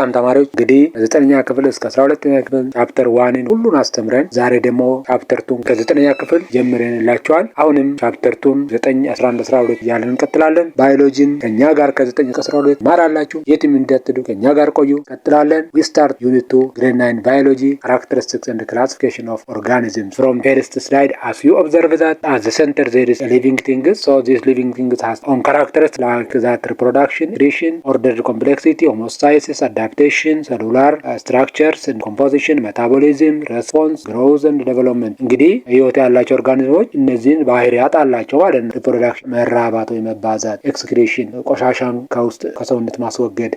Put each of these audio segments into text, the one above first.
መልካም ተማሪዎች፣ እንግዲህ ከዘጠነኛ ክፍል እስከ 12ኛ ክፍል chapter one ን ሁሉን አስተምረን ዛሬ ደግሞ chapter two ን ከዘጠነኛ ክፍል ጀምረንላችኋል። አሁንም chapter two ን 9፣ 11፣ 12 እያለን እንቀጥላለን። ባዮሎጂን ከእኛ ጋር ከ9 እስከ 12 ትማራላችሁ። የትም እንዳትሄዱ ከእኛ ጋር ቆዩ። ቀጥላለን። We start unit 2, grade 9 biology, characteristics and classification of organisms. From first slide, as you observe that at the center there is living things. So this living things has own characteristics like that reproduction, excretion, order, complexity, homeostasis, adaptation, cellular structures and composition, metabolism, response, growth and development። እንግዲህ ህይወት ያላቸው organism ኦች እነዚህን ባህሪያት አላቸው ማለት ነው። Reproduction መራባት ወይ መባዛት፣ excretion ቆሻሻን ከውስጥ ከሰውነት ማስወገድ፣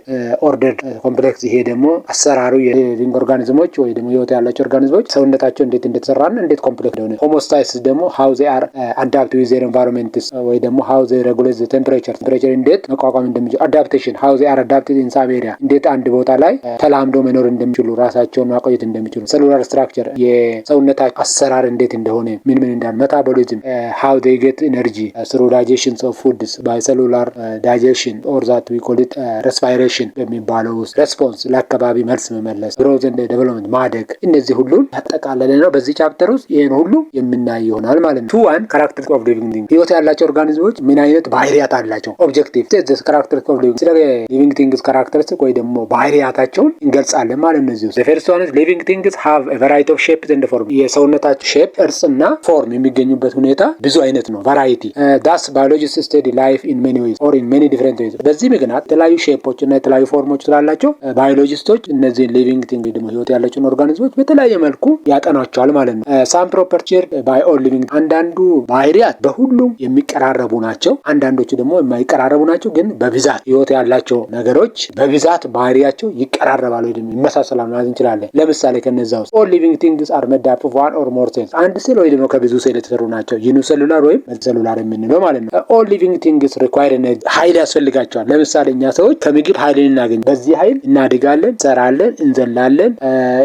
order complex ይሄ ደግሞ አሰራሩ የ living organism ኦች ወይ ደግሞ ህይወት ያላቸው organism ኦች ሰውነታቸው እንዴት እንደተሰራና እንዴት complex እንደሆነ፣ homeostasis ደግሞ how they are adapt with their environments ወይ ደግሞ how they regulate temperature፣ temperature እንዴት መቋቋም እንደሚችሉ፣ adaptation, how they are adapted in some area፣ እንዴት አንድ ቦታ ላይ ተላምዶ መኖር እንደሚችሉ፣ ራሳቸውን ማቆየት እንደሚችሉ፣ cellular structure የሰውነታቸው አሰራር እንዴት እንደሆነ፣ ምን ምን እንዳለ፣ metabolism, how they get energy through digestion of foods by cellular digestion or that we call it respiration በሚባለው ውስጥ፣ response ለአካባቢ መልስ መመለስ፣ growth and development ማደግ፣ እነዚህ ሁሉን ያጠቃለለ ነው። በዚህ chapter ውስጥ ይህን ሁሉ የምናይ ይሆናል ማለት ነው። 2.1 characteristic of living thing። ህይወት ያላቸው organism ኦች ምን አይነት ባህሪያት አላቸው? Objective, characteristic of living፣ ስለ living things characteristic ወይ ደግሞ ባህሪያታቸውን እንገልጻለን ማለት ነው። እዚህ ውስጥ first one, living things have variety of shapes and form። የሰውነታቸው shape ቅርጽና form የሚገኙበት ሁኔታ ብዙ አይነት ነው። Variety. Thus biologist study life in many ways or in many different ways። በዚህ ምክንያት የተለያዩ shape ኦች እና የተለያዩ form ኦች ስላላቸው biologist ኦች እነዚህን living thing ደግሞ ህይወት ያላቸውን organism ኦች በተለያየ መልኩ ያጠኗቸዋል ማለት ነው። Some property by all living፣ አንዳንዱ ባህሪያት በሁሉም የሚቀራረቡ ናቸው። አንዳንዶቹ ደግሞ የማይቀራረቡ ናቸው። ግን በብዛት ህይወት ያላቸው ነገሮች በብዛት ባህሪያቸው ይቀራረባል ወይ ደግሞ ይመሳሰላል ማለት እንችላለን። ለምሳሌ ከነዛ ውስጥ all living things are made up of one or more cells፣ አንድ ሴል ወይ ደግሞ ከብዙ ሴል የተሰሩ ናቸው። Unicellular ወይም multicellular የምንለው ማለት ነው። All living things require ኃይል ያስፈልጋቸዋል። ለምሳሌ እኛ ሰዎች ከምግብ ኃይልን እናገኝ፣ በዚህ ኃይል እናድጋለን፣ እንሰራለን፣ እንዘላለን፣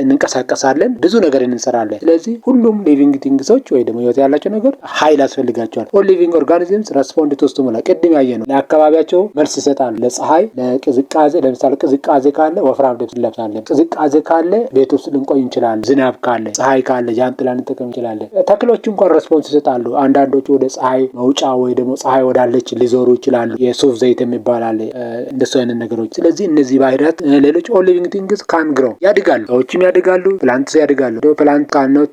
እንንቀሳቀሳለን፣ ብዙ ነገር እንሰራለን። ስለዚህ ሁሉም living things ኦች ወይ ደግሞ ህይወት ያላቸው ነገር ኃይል ያስፈልጋቸዋል። All living organisms respond to stimuli፣ ቅድም ያየነው፣ ለአካባቢያቸው መልስ ይሰጣሉ። ለፀሐይ፣ ለቅዝቃዜ። ለምሳሌ ቅዝቃዜ ካለ ወፍራም ልብስ እንለብሳለን። ቅዝቃዜ ካለ ቤት ውስጥ ልንቆይ እንችላለን። ዝናብ ካለ፣ ፀሐይ ካለ ጃንጥላ ልንጠቀም እንችላለን። ተክሎች እንኳን response ይሰጣሉ። አንዳንዶቹ ወደ ፀሐይ መውጫ ወይ ደግሞ ፀሐይ ወዳለች ሊዞሩ ይችላሉ። የሱፍ ዘይት የሚባል አለ፣ እንደሱ አይነት ነገሮች። ስለዚህ እነዚህ ባህሪያት ሌሎች all living things can grow፣ ያድጋሉ። ሰዎችም ያድጋሉ፣ plants ያድጋሉ። ፕላንት ካኖት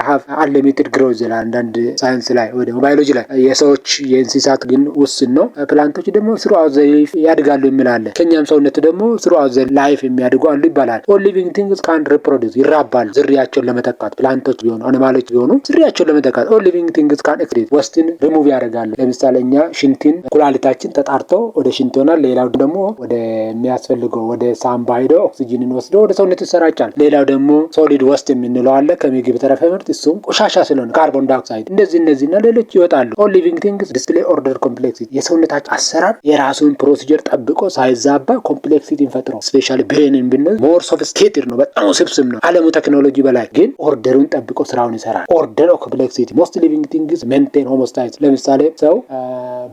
ሀቭ አንሊሚትድ ግሮዝ ይላል አንዳንድ ሳይንስ ላይ ወይ ደግሞ ባዮሎጂ ላይ። የሰዎች የእንስሳት ግን ውስን ነው። Plant ኦች ደግሞ throughout the life ያድጋሉ የሚል አለ። ከኛም ሰውነት ደግሞ throughout the life የሚያድጉ አሉ ይባላል። All living things can reproduce፣ ይራባሉ። ዝርያቸውን ለመተካት plant ኦች ቢሆኑ animal ኦች ቢሆኑ ዝርያቸውን ለመተካት። ኦል ሊቪንግ ቲንግስ ካን ኤክስክሪት፣ ወስትን ሪሙቭ ያደርጋሉ። ለምሳሌ እኛ ሽንትን ኩላሊታችን ተጣርቶ ወደ ሽንት ይሆናል። ሌላው ደግሞ ወደሚያስፈልገው ወደ ሳምባ ሄዶ ኦክሲጂንን ወስዶ ወደ ሰውነት ይሰራጫል። ሌላው ደግሞ solid waste የምንለው አለ ከምግብ ተረፈ ምርት፣ እሱም ቆሻሻ ስለሆነ carbon dioxide እንደዚህ እነዚህና ሌሎች ይወጣሉ። All living things display order complexity። የሰውነታቸው አሰራር የራሱን procedure ጠብቆ ሳይዛባ complexity ን ፈጥሮ፣ especially brain ን ብንል more sophisticated ነው፣ በጣም ውስብስብ ነው ዓለሙ ቴክኖሎጂ በላይ፣ ግን order ኡን ጠብቆ ስራውን ይሰራል። Order of complexity. Most living things maintain homeostasis። ለምሳሌ ሰው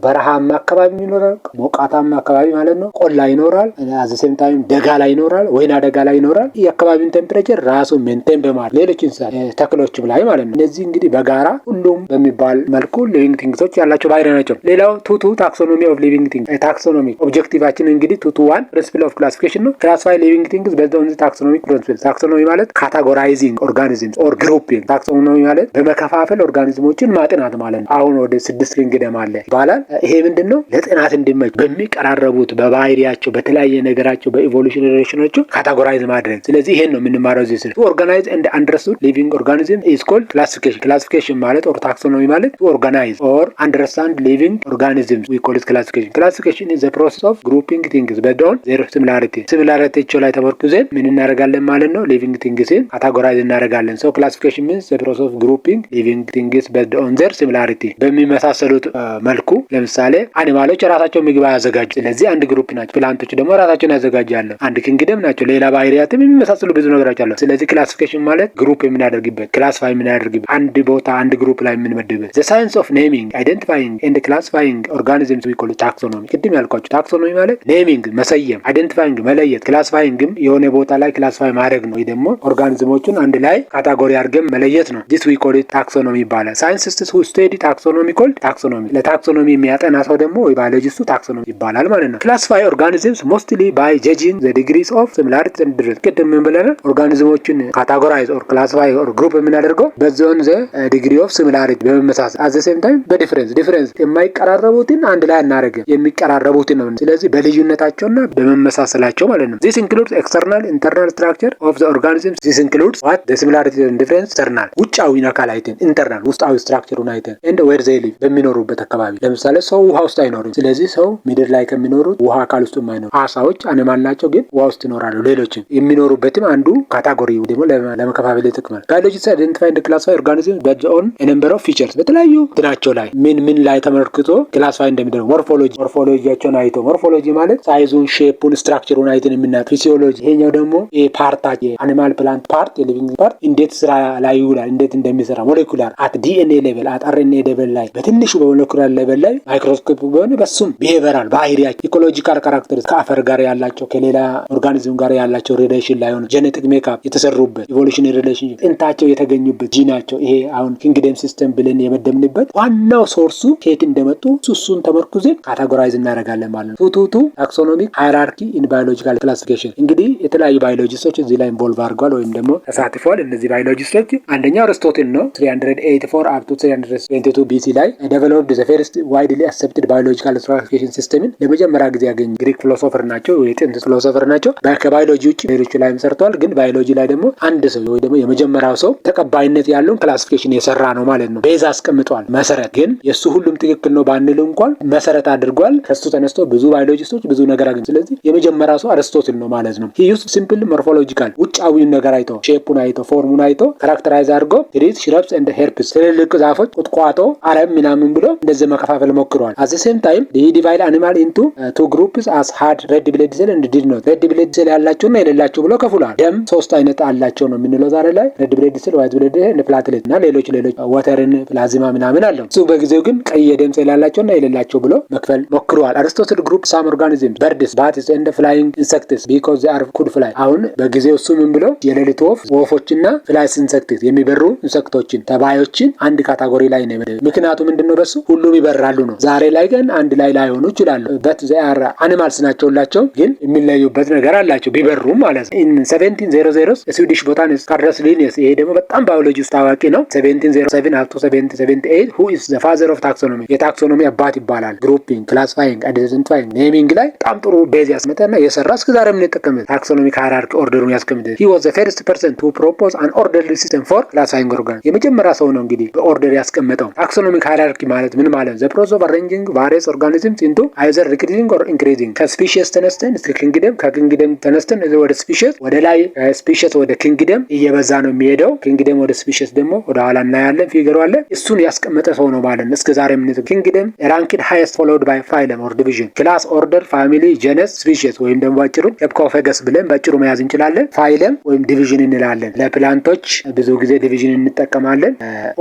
በረሃማ አካባቢ ይኖራል፣ ሞቃታማ አካባቢ ማለት ነው፣ ቆላ ይኖራል፣ at the same time ደጋ ላይ ይኖራል፣ ወይና ደጋ ላይ ይኖራል። የአካባቢውን temperature ራሱ maintain በማድረግ ሌሎች እንስሳት ተክሎችም ላይ ማለት ነው። እነዚህ እንግዲህ በጋራ ሁሉም በሚባል መልኩ living things ኦች ያላቸው ባህሪ ናቸው። ሌላው 2.2 taxonomy of living thing። Taxonomy objective ኣችን እንግዲህ 2.1 principle of classification ነው። Classify living things based on taxonomic principle። Taxonomy ማለት categorizing organisms or grouping። Taxonomy ማለት በመከፋፈል organism ኦችን ማጥናት ማለት ነው። አሁን ወደ ስድስት kingdom አለ ይባላል። ይሄ ምንድን ነው? ለጥናት እንዲመች በሚቀራረቡት በባህሪያቸው፣ በተለያየ ነገራቸው፣ በ evolution relation ኦቹ categorize ማድረግ። ስለዚህ ይሄን ነው የምንማረው እዚህ ስር። Organize and understood living organism is called classification። Classification ማለት or taxonomy ማለት organize or understand living organism, we call it classification። Classification is the process of grouping things based on their similarity። Similarity ያቸው ላይ ተመርኩዘን ምን እናደርጋለን ማለት ነው? Living things ን categorize እናደርጋለን። So classification means the process of grouping living things based on their similarity፣ በሚመሳሰሉት መልኩ። ለምሳሌ animal ኦች ራሳቸው ምግብ አያዘጋጁ። ስለዚህ አንድ group ናቸው። Plant ኦች ደግሞ ራሳቸውን ያዘጋጃሉ። አንድ kingdom ናቸው። ሌላ ባህሪያትም የሚመሳሰሉ ብዙ ነገሮች አሉ። ስለዚህ classification ማለት group የምናደርግበት፣ classify የምናደርግበት፣ አንድ ቦታ አንድ group ላይ የምንመድብበት። The science of naming, identifying and classifying organisms we call taxonomy። ቅድም ያልኳችሁ taxonomy ማለት naming መሰየም፣ identifying መለየት፣ Classifying ም የሆነ ቦታ ላይ classify ማድረግ ነው ወይ ደግሞ organism ኦችን አንድ ላይ category አድርገን መለየት ነው። This we call it taxonomy ይባላል። Scientists who study taxonomy called taxonomy። ለ taxonomy የሚያጠና ሰው ደግሞ ወይ biologist ኡ taxonomy ይባላል ማለት ነው። Classify organisms mostly by judging the degrees of similarity and difference። ቅድም ምን ብለናል? Organism ኦችን categorize or classify or group የምናደርገው based on the degree of similarity በመመሳሰል፣ at the same time በ difference። የማይቀራረቡትን አንድ ላይ አናደርግም፣ የሚቀራረቡትን ነው። ስለዚህ በልዩነታቸውና በመመሳሰላቸው ማለት ነው። This includes external, internal structure of the organism። This includes what? The similarity and difference፣ external ውጫዊ አካል አይተን፣ internal ውስጣዊ structure ኡን አይተን፣ and where they live በሚኖሩበት አካባቢ። ለምሳሌ ሰው ውሃ ውስጥ አይኖርም። ስለዚህ ሰው ምድር ላይ ከሚኖሩት ውሃ አካል ውስጥ የማይኖሩ አሳዎች animal ናቸው፣ ግን ውሃ ውስጥ ይኖራሉ። ሌሎችም የሚኖሩበትም አንዱ category ደግሞ ለመከፋፈል ይጠቅማል። Biologist identify and classify organism based on number of features። በተለያዩ እንትናቸው ላይ ምን ምን ላይ ተመርክቶ classify እንደሚደረግ morphology፣ morphology ያቸውን አይቶ፣ morphology ማለት size ኡን፣ shape ኡን፣ structure ኡን አይተን የምና physiology፣ ይሄኛው ደግሞ part የ animal plant part የ living part እንዴት ስራ ላይ ይውላል፣ እንዴት እንደሚሰራ፣ molecular at DNA level፣ at RNA level ላይ፣ በትንሹ በ molecular level ላይ ማይክሮስኮፕ በሆነ በሱም፣ behavioral ባህሪያቸው፣ ecological character ከአፈር ጋር ያላቸው፣ ከሌላ organism ጋር ያላቸው relation ላይ ሆነ፣ genetic makeup የተሰሩበት፣ evolution relation ጥንታቸው የተገኙበት ጂናቸው፣ ይሄ አሁን kingdom system ብለን የመደብንበት ዋናው source ኡ ከየት እንደመጡ እሱን ተመርኩዘን categorize እናደርጋለን ማለት ነው። 2.2 Taxonomic hierarchy in biological classification። እንግዲህ የተለያዩ biologist ኦች እዚህ ላይ involve አድርገዋል ወይም ደግሞ ተሳትፈዋል። እነዚህ biologist ኦች አንደኛው አርስቶትል ነው። 384 up to 322 BC ላይ developed the first widely accepted biological classification system ን ለመጀመሪያ ጊዜ ያገኙ ግሪክ philosopher ናቸው፣ የጥንት philosopher ናቸው። ከባዮሎጂ ውጭ ሌሎቹ ላይም ሰርተዋል። ግን ባዮሎጂ ላይ ደግሞ አንድ ሰው ወይ ደግሞ የመጀመሪያው ሰው ተቀባይነት ያለውን classification የሰራ ነው ማለት ነው። Base አስቀምጧል። መሰረት ግን የእሱ ሁሉም ትክክል ነው ባንል እንኳን መሰረት አድርጓል። ከሱ ተነስቶ ብዙ biologist ኦች ብዙ ነገር አገኙ። ስለዚህ የመጀመሪያው ሰው አርስቶትል ነው ማለት ነው። He used simple morphological ውጫዊውን ነገር አይቶ፣ shape ኡን አይቶ፣ form ኡን አይቶ characterize አድርጎ trees, shrubs and herbs፣ ትልልቅ ዛፎች፣ ቁጥቋጦ፣ አረም ምናምን ብሎ እንደዚህ መከፋፈል ሞክሯል። At the same time he divide animal into two groups as had red blood cell and did not። Red blood cell ያላቸውና የሌላቸው ብሎ ከፍሏል። ደም ሶስት አይነት አላቸው ነው የምንለው ዛሬ ላይ፣ red blood cell፣ white blood cell፣ platelet እና ሌሎች ሌሎች water ን ፕላዝማ ምናምን አለው። እሱ በጊዜው ግን ቀይ የደም ሴል ያላቸውና የሌላቸው ብሎ መክፈል ሞክረዋል። አርስቶትል group some organism, birds, bats and flying insects because they are could fly። አሁን በጊዜው እሱ ምን ብሎ የሌሊት ወፍ ወፎችና flies insects የሚበሩ insect ኦችን ተባዮችን አንድ category ላይ ነው የመደበ። ምክንያቱ ምንድን ነው? በሱ ሁሉም ይበራሉ ነው። ዛሬ ላይ ግን አንድ ላይ ላይሆኑ ይችላሉ። But they are animals ናቸው ሁላቸው፣ ግን የሚለዩበት ነገር አላቸው ቢበሩም ማለት ነው። In 1700 Swedish botanist Carolus Linnaeus፣ ይሄ ደግሞ በጣም ባዮሎጂ ውስጥ ታዋቂ ነው። 1707 up to 1778, who is the father of taxonomy፣ የ taxonomy አባት ይባላል። Grouping, classifying, identifying, naming ላይ በጣም ጥሩ base ያስመጠና የሰራ፣ እስከ ዛሬ የምንጠቀምበት taxonomic hierarchy order ኡን ያስቀምጥ። He was the first person to propose an orderly system for classifying organ። የመጀመሪያ ሰው ነው እንግዲህ በ order ያስቀመጠው። Taxonomic hierarchy ማለት ምን ማለት? The process of arranging various organisms into either decreasing or increasing፣ ከ species ተነስተን እስከ kingdom፣ ከ kingdom ተነስተን ወደ species፣ ወደ ላይ species ወደ kingdom እየበዛ ነው የሚሄደው። Kingdom ወደ species ደግሞ ወደ ኋላ እናያለን፣ figure ኡ አለ። እሱን ያስቀመጠ ሰው ነው ማለት ነው። እስከ ዛሬ ምን kingdom ranked highest, followed by phylum or division, class, order, family, genus, species ወይም ደግሞ ባጭሩ COFGS ብለን ባጭሩ መያዝ እንችላለን። Phylum ወይም division እንላለን። ለ plant ኦች ብዙ ጊዜ division እንጠቀማለን፣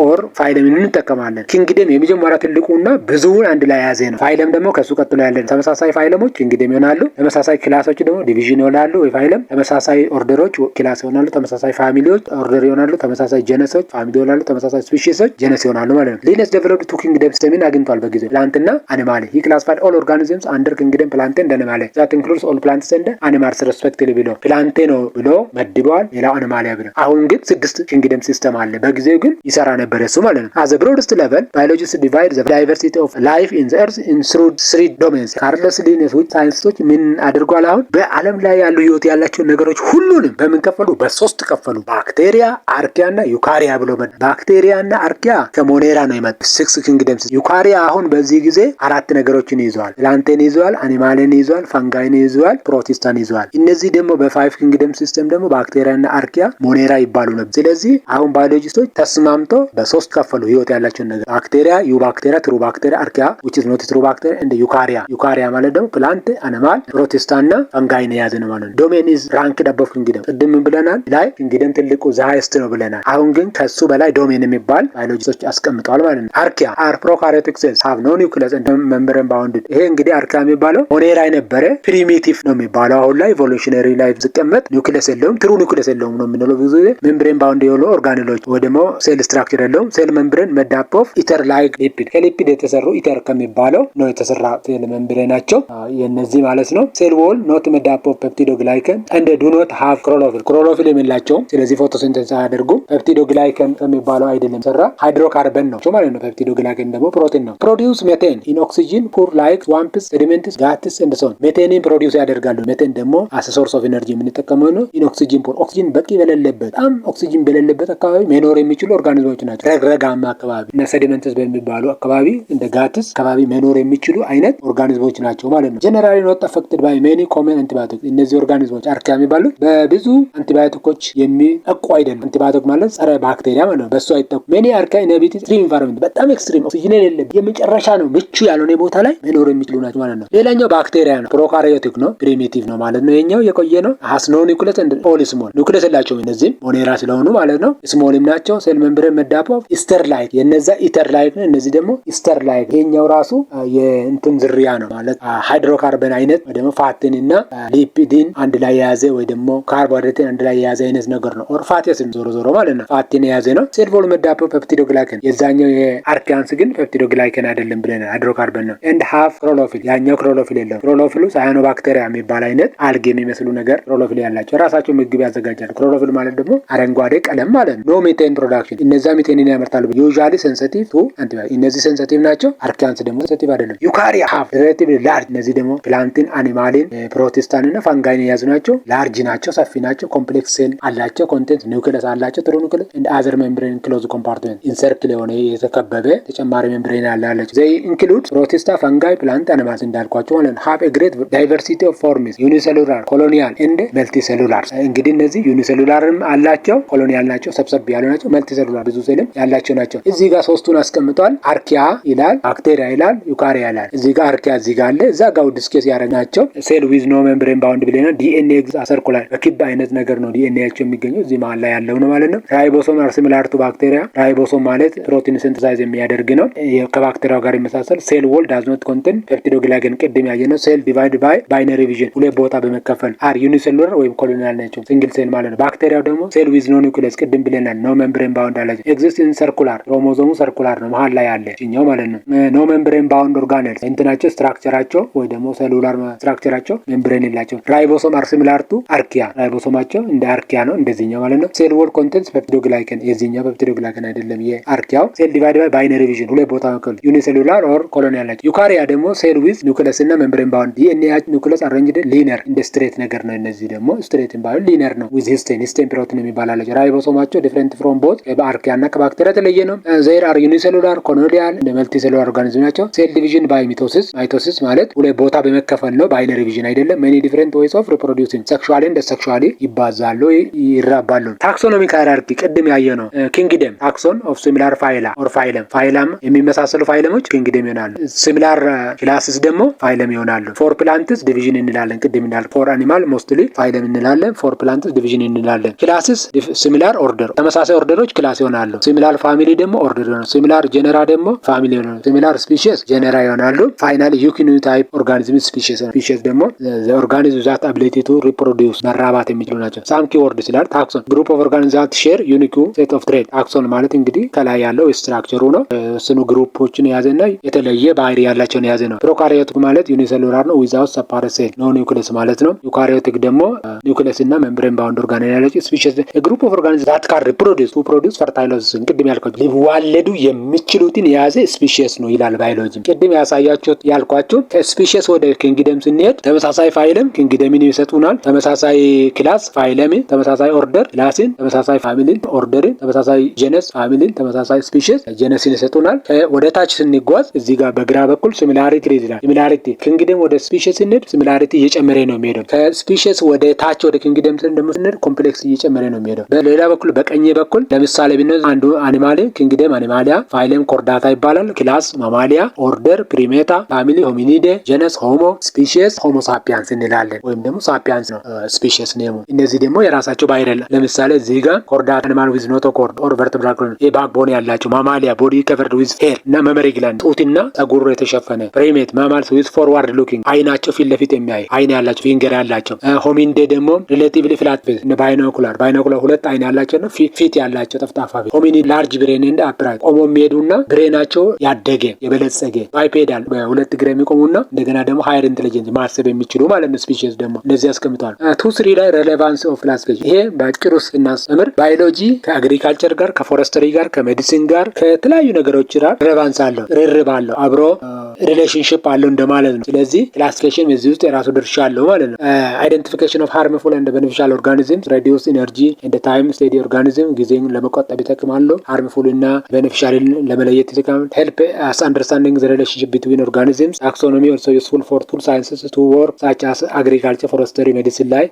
or phylum ን እንጠቀማለን። Kingdom የመጀመሪያ ትልቁና ብዙውን አንድ ላይ የያዘ ነው። Phylum ደግሞ ከሱ ቀጥሎ ያለ፣ ተመሳሳይ phylum ኦች kingdom ይሆናሉ። ተመሳሳይ class ኦች ደግሞ division ይሆናሉ ወይ phylum። ተመሳሳይ order ኦች class ይሆናሉ። ተመሳሳይ family ዎች order ይሆናሉ። ተመሳሳይ genus ኦች family ይሆናሉ። ተመሳሳይ species ኦች genus ይሆናሉ ማለት ነው። Linnaeus developed two kingdom system ን አግኝቷል በጊዜው፣ plant ና animal። He classified all organisms under kingdom Plantae and Animalia that includes all plants and animals respectively ብሎ Plantae ነው ብሎ መድበዋል። ሌላው Animalia ብሎ፣ አሁን ግን ስድስት kingdom system አለ። በጊዜው ግን ይሰራ ነበር እሱ ማለት ነው። At the broadest level, biologist divide the diversity of life in the earth in through three domains። ካርለስ ሊኔስ ውጭ scientist ኦች ምን አድርጓል? አሁን በዓለም ላይ ያሉ ህይወት ያላቸው ነገሮች ሁሉንም በምን ከፈሉ? በሶስት ከፈሉ። ባክቴሪያ፣ archaea እና eukarya ብሎ። ባክቴሪያ እና archaea ከ Monera ነው የመጡ six kingdoms። Eukarya አሁን በዚህ ጊዜ አራት ነገሮችን ይዘዋል። Plant ን ይዘዋል፣ animal ን ይዘዋል፣ fungi ን ይዘዋል፣ protista ን ይዘዋል። እነዚህ ደግሞ በ five kingdom system ደግሞ ባክቴሪያ እና archaea Monera ይባሉ ነበር። ስለዚህ አሁን biologist ኦች ተስማምቶ በሶስት ከፈሉ ህይወት ያላቸውን ነገር፣ ባክቴሪያ፣ eubacteria፣ true bacteria፣ archaea which is not true bacteria and eukarya። Eukarya ማለት ደግሞ plant፣ animal፣ protista እና fungi ን የያዘ ነው ማለት ነው። Domain is ranked above kingdom። ቅድም ምን ብለናል? ላይ kingdom ትልቁ the highest ነው ብለናል። አሁን ግን ከሱ በላይ domain የሚባል biologist ኦች አስቀምጠዋል ማለት ነው። Archaea are prokaryotic cells, have no nucleus, membrane bounded። ይሄ እንግዲህ archaea የሚባለው Monera የነበረ primitive ነው የሚባለው። የሚባለው አሁን ላይ evolutionary ላይ ሲቀመጥ ኒውክለስ የለውም፣ true nucleus የለውም ነው የምንለው። ብዙ ጊዜ membrane bound የሆኑ organelle ኦች ወይ ደግሞ cell structure የለውም። Cell membrane made up of ether like lipid፣ ከ lipid የተሰሩ ether ከሚባለው ነው የተሰራ cell membrane ናቸው የነዚህ ማለት ነው። Cell wall not made up of peptidoglycan and do not have chlorophyll፣ chlorophyll የላቸውም። ስለዚህ photosynthesis አያደርጉም። Peptidoglycan ከሚባለው አይደለም ሰራ፣ ሃይድሮካርበን ነው ማለት ነው። Peptidoglycan ደግሞ ፕሮቲን ነው። Produce methane in oxygen poor like swamps, sediments, guts and so on። Methane ን produce ያደርጋሉ። ሜቴን ደግሞ as source of energy የምንጠቀመው ነው። In oxygen poor፣ ኦክሲጅን በቂ በሌለበት፣ በጣም ኦክሲጅን በሌለበት አካባቢ መኖር የሚችሉ organism ኦች ናቸው። ረግረጋማ አካባቢ እና sediments በሚባሉ አካባቢ፣ እንደ guts አካባቢ መኖር የሚችሉ አይነት organism ኦች ናቸው ማለት ነው። Generally not affected by many common antibiotic። እነዚህ organism ኦች archaea የሚባሉት በብዙ አንቲባዮቲኮች የሚጠቁ አይደሉም። አንቲባዮቲክ ማለት ጸረ ባክቴሪያ ማለት ነው። በሱ አይጠቁ። Many archaea inhabit extreme environment፣ በጣም extreme ኦክሲጅን የሌለበት የመጨረሻ ነው፣ ምቹ ያልሆነ ቦታ ላይ መኖር የሚችሉ ናቸው ማለት ነው። ሌላኛው ባክቴሪያ ነው። Prokaryotic ነው፣ primitive ነው ማለት ነው። የኛው የቆየ ነው። Has no nucleus and all small፣ nucleus የላቸውም። እነዚህም monera ስለሆኑ ማለት ነው። Small ም ናቸው። Cell membrane made up of ester like፣ የነዛ ether like ነው። እነዚህ ደግሞ ester like። ይሄኛው ራሱ የእንትን ዝርያ ነው ማለት ሃይድሮካርበን አይነት ወይ ደግሞ fat ን እና lipid ን አንድ ላይ የያዘ ወይ ደግሞ ካርቦሃይድሬትን አንድ ላይ የያዘ አይነት ነገር ነው። Or fatty acid ዞሮ ዞሮ ማለት ነው። Fat ን የያዘ ነው። Cell wall made up of peptidoglycan፣ የዛኛው የ archaeans ግን peptidoglycan አይደለም ብለናል፣ ሃይድሮካርበን ነው። And have chlorophyll፣ ያኛው ክሎሮፊል የለውም። Chlorophyll ኡ cyanobacteria የሚባል አይነት አልጌ የሚመስሉ ነገር ክሎሮፊል ያላቸው ራሳቸው ምግብ ያዘጋጃሉ። ክሎሮፊል ማለት ደግሞ አረንጓዴ ቀለም ማለት ነው። No methane production፣ እነዛ ሚቴንን ያመርታሉ። Usually sensitive to antibiotic፣ እነዚህ sensitive ናቸው። Archaeans ደግሞ sensitive አይደለም። Eukarya have relatively large፣ እነዚህ ደግሞ plant ን፣ animal ን፣ protista ን እና fungi ን የያዙ ናቸው። Large ናቸው፣ ሰፊ ናቸው። Complex cell አላቸው። Content nucleus አላቸው። True nucleus and other membrane enclosed compartment፣ encircle የሆነ የተከበበ ተጨማሪ membrane አላቸው። They include protista፣ fungi፣ plant፣ animals እንዳልኳቸው ማለት ነው። Have a great diversity of forms, unicellular, colonial and multicellular። እንግዲህ እነዚህ unicellular ም አላቸው፣ colonial ናቸው፣ ሰብሰብ ያሉ ናቸው። Multicellular ብዙ ሴልም ያላቸው ናቸው። እዚህ ጋር ሶስቱን አስቀምጧል። Archaea ይላል፣ ባክቴሪያ ይላል፣ eukarya ይላል። እዚህ ጋር archaea እዚህ ጋር አለ፣ እዛ ጋር discuss ያደረግናቸው cell with no membrane bound ብለናል። DNA circular በክብ አይነት ነገር ነው ዲኤንኤያቸው የሚገኘው፣ እዚህ መሀል ላይ ያለው ነው ማለት ነው። Ribosome are similar to bacteria። Ribosome ማለት ፕሮቲን synthesize የሚያደርግ ነው። ከባክቴሪያው ጋር ይመሳሰል። Cell wall does not contain peptidoglycan ቅድም ያየነው። Cell divide by binary fission፣ ሁለት ቦታ በመከፈል። Are unicellular ወይም colonial ናቸው። Single cell ማለት ነው። ባክቴሪያው ደግሞ cell with no nucleus ቅድም ብለናል። No membrane bound አላቸው። Exist in circular፣ chromosome ኡ circular ነው፣ መሀል ላይ ያለ ኛው ማለት ነው። No membrane bound organelles እንትናቸው structure ኣቸው ወይ ደግሞ cellular structure ኣቸው membrane የላቸው። Ribosome are similar to archaea፣ ribosome ኣቸው እንደ archaea ነው እንደዚህኛው ማለት ነው። Cell wall contains peptidoglycan፣ የዚህኛው peptidoglycan አይደለም የ archaea ው። Cell divide by binary fission፣ ሁለት ቦታ መከፈል፣ unicellular or colonial ናቸው። Eukarya ደግሞ cell with nucleus እና membrane bound፣ DNA nucleus arranged linear፣ እንደ straight ነገር ነው። እነዚህ ደግሞ straight ባይሆን linear ነው። With histone፣ histone protein የሚባል አላቸው። Ribosome ኣቸው different from both፣ በ archaea እና ከባክቴሪያ የተለየ ነው። They are unicellular, colonial, multicellular organism ናቸው። Cell division by mitosis፣ mitosis ማለት ሁለት ቦታ በመከፈል ነው። Binary fission አይደለም። Many different ways of reproducing, sexually and asexually ይባዛሉ፣ ይራባሉ። Taxonomic hierarchy ቅድም ያየነው። Kingdom taxon of similar phyla or phylum፣ phylum የሚመሳሰሉ phylum ኦች kingdom ይሆናሉ። Similar classes ደግሞ phylum ይሆናሉ። For plants division እንላለን። ቅድም እንዳል for animal mostly phylum እንላለን። For plants division እንላለን። Classes similar order፣ ተመሳሳይ order ኦች class ይሆናሉ። Similar family ደግሞ order ይሆናሉ። Similar genera ደግሞ family ይሆናሉ። Similar species genera ይሆናሉ። Final unique type organism species። Species ደግሞ organism that ability to reproduce፣ መራባት የሚችሉ ናቸው። Some key words ይላል። Taxon, group of organism that share unique set of trait። Taxon ማለት እንግዲህ ከላይ ያለው structure ኡ ነው። ስኑ group ኦችን የያዘና የተለየ ባህሪ ያላቸውን የያዘ ነው። Prokaryotic ማለት unicellular ነው፣ without separate cell, no nucleus ማለት ነው። Eukaryotic ደግሞ ኒውክለስ እና membrane bound organelle ያላቸው። Species, group of organism that can reproduce to produce fertile offspring፣ ቅድም ያልኳቸው ሊዋለዱ የሚችሉትን የያዘ species ነው ይላል ባዮሎጂ። ቅድም ያሳያቸው ያልኳቸው ከ species ወደ kingdom ስንሄድ ተመሳሳይ phylum kingdom ን ይሰጡናል። ተመሳሳይ class phylum ን፣ ተመሳሳይ order class ን፣ ተመሳሳይ family ን order ን፣ ተመሳሳይ genus family ን፣ ተመሳሳይ species genus ን ይሰጡናል። ወደ ታች ስንጓዝ እዚህ ጋር በግራ በኩል similarity ይላል። Similarity kingdom ወደ species ስንሄድ similarity እየጨመረ ነው የሚሄደው። ከ species ወደ ታች ወደ kingdom ደግሞ ስንሄድ complex እየጨመረ ነው የሚሄደው። በሌላ በኩል በቀኝ በኩል ለምሳሌ ብንወስድ አንዱ animal kingdom Animalia፣ phylum Chordata ይባላል። Class Mammalia፣ order Primata፣ family Hominidae፣ genus Homo፣ species Homo sapiens እንላለን። ወይም ደግሞ sapiens ነው species name ኡ። እነዚህ ደግሞ የራሳቸው ባህሪ አለ። ለምሳሌ እዚህ ጋር Chordata, animal with notochord or vertebral backbone ያላቸው፣ Mammalia, body covered with hair እና mammary gland፣ ጡትና ጸጉር የተሸፈነ፣ primate, mammals with forward looking፣ አይናቸው ፊት ለፊት የሚያይ አይን ያላቸው ያላቸው፣ finger ያላቸው። Hominidae ደግሞ relatively flat face፣ binocular፣ binocular ሁለት አይን ያላቸው ነው፣ ፊት ያላቸው፣ ጠፍጣፋ ፊት። Hominid large brain and upright፣ ቆሞ የሚሄዱና brain ኣቸው ያደገ የበለጸገ፣ bipedal በሁለት እግር የሚቆሙና እንደገና ደግሞ higher intelligence ማሰብ የሚችሉ ማለት ነው። Species ደግሞ እነዚህ ያስቀምጠዋል። 2.3 ላይ relevance of classification። ይሄ በአጭሩ ስናስተምር ባዮሎጂ ከ agriculture ጋር፣ ከ forestry ጋር፣ ከ medicine ጋር፣ ከተለያዩ ነገሮች ጋር relevance አለው፣ ርርብ አለው፣ አብሮ relationship አለው እንደማለት ነው። ስለዚህ classification በዚህ ውስጥ የራሱ ድርሻ አለው ማለት ነው። Identification of harmful and beneficial organism፣ reduce energy and time፣ study organism ጊዜን ለመቆጠብ ይጠቅማሉ። Harmful እና beneficial ን ለመለየት ይጠቅማል። Help us understanding the relationship between organisms። Taxonomy also useful for tool sciences to work such as agriculture፣ forestry፣ medicine ላይ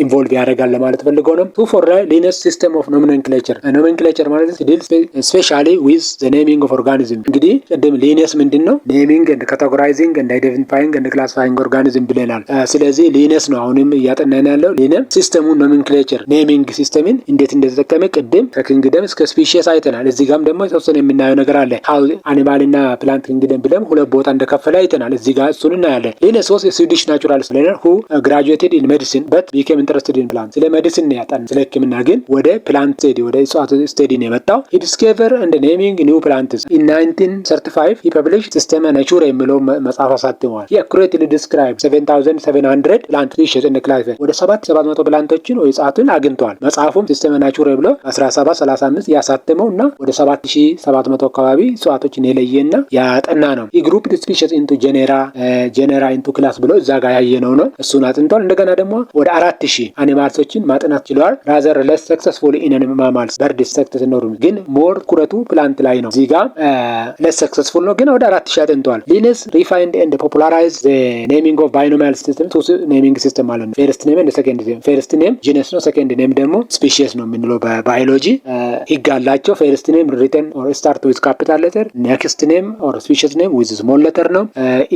involve ያደርጋል ለማለት ፈልገው ነው። 2.4 ላይ Linnaeus system of nomenclature። Nomenclature ማለት deal specially with the naming of organism። እንግዲህ ቅድም Linnaeus ምንድን ነው? Naming and categorizing and identifying and classifying organism ብለናል። ስለዚህ Linnaeus ነው አሁንም እያጠናን ያለው። Linnaeus system ኡን nomenclature naming system ን እንዴት እንደተጠቀመ ቅድም ከ kingdom እስከ species አይተናል። እዚህ ጋም ደግሞ የተወሰነ የምናየው ነገር አለ። How animal እና plant kingdom ብለም ሁለት ቦታ እንደከፈለ አይተናል። እዚህ ጋር እሱን እናያለን። Linnaeus was Swedish naturalist who graduated in medicine but became interested in plant። ስለ medicine ነው ያጠና፣ ስለ ሕክምና ግን ወደ plant study፣ ወደ እጽዋት study ነው የመጣው። He discover and naming new plants። In 1935 he publish Systema Naturae የሚለው መጽሐፍ አሳትመዋል። He accurately describe 7700 plant species and classify ወደ 7700 plant ኦችን ወይ እጽዋትን አግኝተዋል። መጽሐፉም Systema Naturae ብሎ 1735 ያሳተመው እና ወደ 7700 አካባቢ እጽዋቶችን የለየና ያጠና ነው። Group species into genera፣ genera into class ብሎ እዛ ጋር ያየነው ነው። እሱን አጥንቷል። እንደገና ደግሞ ወደ 4000 animals ኦችን ማጥናት ችለዋል። Rather less successful in mammals፣ bird፣ insects ኖሩ ግን more ትኩረቱ plant ላይ ነው። እዚህ ጋር less successful ነው፣ ግን ወደ 4000 አጥንተዋል። Linnaeus refined and popularize naming of binomial system፣ two naming system ማለት ነው። First name and second name። First name genus ነው፣ second name ደግሞ species ነው የምንለው። በባዮሎጂ ህግ አላቸው። First name written or start with capital letter፣ next name or species name with small letter ነው።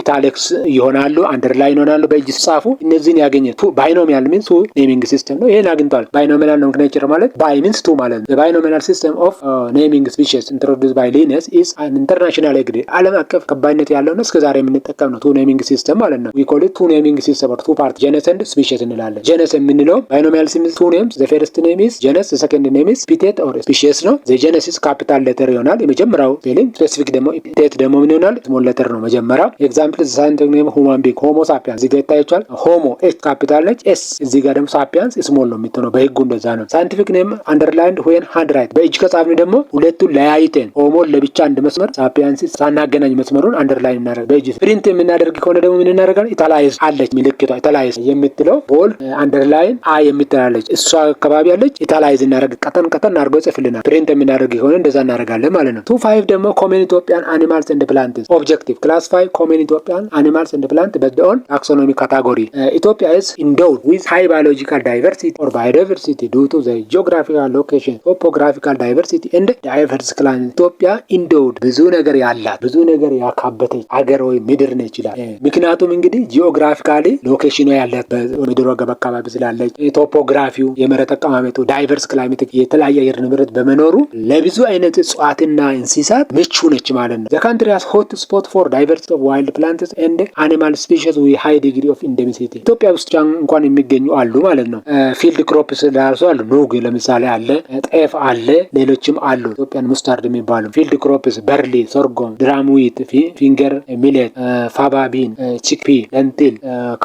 Italics ይሆናሉ፣ underline ይሆናሉ በእጅ ሲጻፉ። እነዚህን ያገኘ binomial means two naming system ነው። ይህን አግኝቷል። Binomial nomenclature ማለት bi means two ማለት ነው። Binomial system of naming species introduced by Linnaeus is an international agree፣ ዓለም አቀፍ ተቀባይነት ያለው ነው። እስከ ዛሬ የምንጠቀም ነው። Two naming system ማለት ነው። We call it two naming system or two part genus and species እንላለን። Genus የምንለው binomial system two names፣ the first name is genus፣ the second name is epithet or species ነው። The genus is capital letter ይሆናል የመጀመሪያው spelling። Specific ደግሞ epithet ደግሞ ምን ይሆናል? Small letter ነው መጀመሪያው። Example፣ scientific name human being፣ Homo sapiens እዚህ ጋር ይታያችኋል። Homo H capital ነች፣ S እዚህ ጋር ደግሞ sapiens small ነው የምትሆነው። በህጉ እንደዛ ነው። Scientific name underlined when handwrite። በእጅ ከጻፍን ደግሞ ሁለቱን ለያይተን Homo ን ለብቻ አንድ መስመር፣ sapiens ሳናገናኝ መስመሩን underline እናደርግ። በእጅ print የምናደርግ ከሆነ ደግሞ ምን እናደርጋለን? Italize አለች ምልክቷ፣ italize የምትለው bold underline I የምትላለች እሷ አካባቢ ያለች italize እናደርግ፣ ቀጠን ቀጠን አድርገው ይጽፍልናል። Print የምናደርግ ከሆነ እንደዛ እናደርጋለን ማለት ነው። 2.5 ደግሞ common Ethiopian animals and plants። Objective፣ classify common Ethiopian animals and plant based on taxonomy category። Ethiopia is endowed with high biological diversity or biodiversity due to the geographical location፣ topographical diversity and diverse climate። ኢትዮጵያ endowed ብዙ ነገር ያላት፣ ብዙ ነገር ያካበተች አገር ወይ ምድር ነች ይላል። ምክንያቱም እንግዲህ geographically location ኗ ያላት በምድር ወገብ አካባቢ ስላለች፣ topography ው የመሬት አቀማመጡ፣ diverse climatic የተለያየ አየር ንብረት በመኖሩ ለብዙ አይነት እጽዋትና እንስሳት ምቹ ነች ማለት ነው። The country has hot spot for diversity of wild plants and animal species with high degree of endemicity። ኢትዮጵያ ውስጥ እንኳን የሚገኙ አሉ ማለት ነው። Field crops ራሱ አሉ። ኑግ ለምሳሌ አለ፣ ጤፍ አለ፣ ሌሎችም አሉ። Ethiopian mustard የሚባሉ field crops barley፣ sorghum፣ durum wheat፣ finger millet፣ faba bean፣ chickpea፣ lentil፣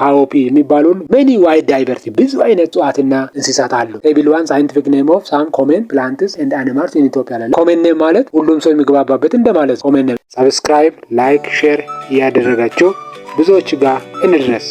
cowpea የሚባሉ many wide diversity ብዙ አይነት እጽዋትና እንስሳት አሉ። Table 1፣ scientific name of some common plants and animals in Ethiopia። Common name ማለት ሁሉም ሰው የሚግባባበት እንደማለት common name። Subscribe፣ like፣ share እያደረጋችሁ ብዙዎች ጋር እንድረስ።